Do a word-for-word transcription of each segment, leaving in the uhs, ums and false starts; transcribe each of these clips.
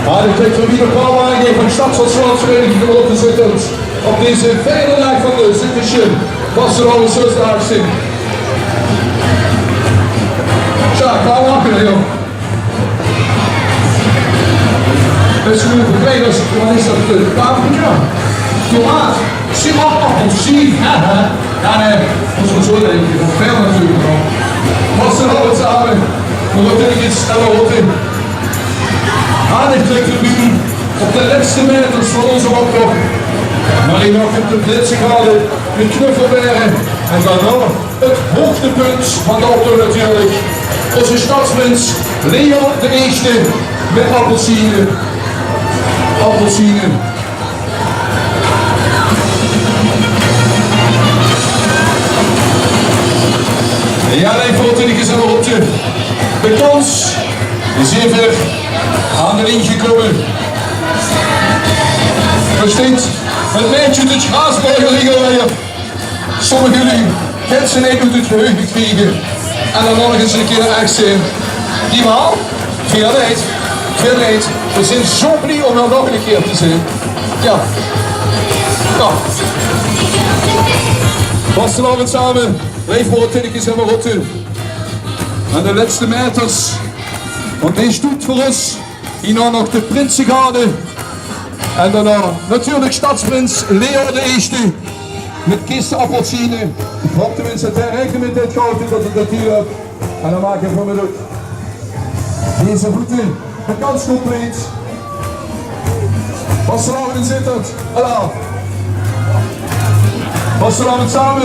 Hartelik welkom bie de Paulaange van Sjtadsvastelaovesvereiniging Gemalotte Zitterd op deze verde daag van de Zittesje Vastelaovesdaags. Tja, Paulaange, hè, jóng. Bès noe verkleid es, wat is dat, eh, paprika? Tomaat? Sinaasappel, zie, haha. Jao, nae, mós waal zoe dinke, van väöl natuurlik waal. Vastelaovend same, veur Rotterdam is en Rotterdam. Aan de tribune, op de lètste meters van ózze optoch. Marina kump de prinsegarde mit knuffelbere en daonao 't hoogtepunt van de optoch natuurlik. Ózze sjtadsprins Leon d'n Ierste mit appelsiene. Appelsiene. Jao, nae, veur 't is 'n rotje. De kans is hie weer aan de lien gekómme. Versteet, 't meidje oet 't Graasberger Regelweier. Sommige luuj kènt ze neet oet 't geheuge kriege. En dan nog ins 'ne kier ech zeen. Die waal? Veer neet. Veer neet. Veer zeen zoe blie óm 'r nog 'ne kier te zeen. Jao. Noe. Vastelaovend same. Leef veur 't Tinnekes en Marotte. Aan de lètste meters. Want hie stoet veur ós hie noe nog de prinsegarde. En daonao natuurlik sjtadsprins Leo d'n Ierste mit kiste appelsiene. Ich haop tenminste det hae raekening mit haet gehaoje det 't det hie höb. En dan maak ich veur mich oet. Deze voete, de kans compleet. Vastelaovend Zitterd, alaaf. Vastelaovend same.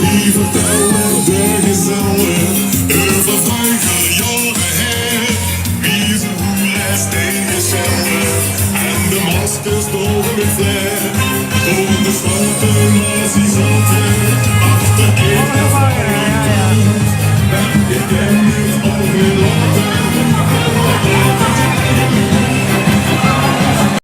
Die vertèlle de gezelle euver vreuger jaore haer. Wie ze hoe les tege Sjelle en de maskers door mit flair. Door de sjtrote nazi zaote achter ete. Ich kin 't al neet laote.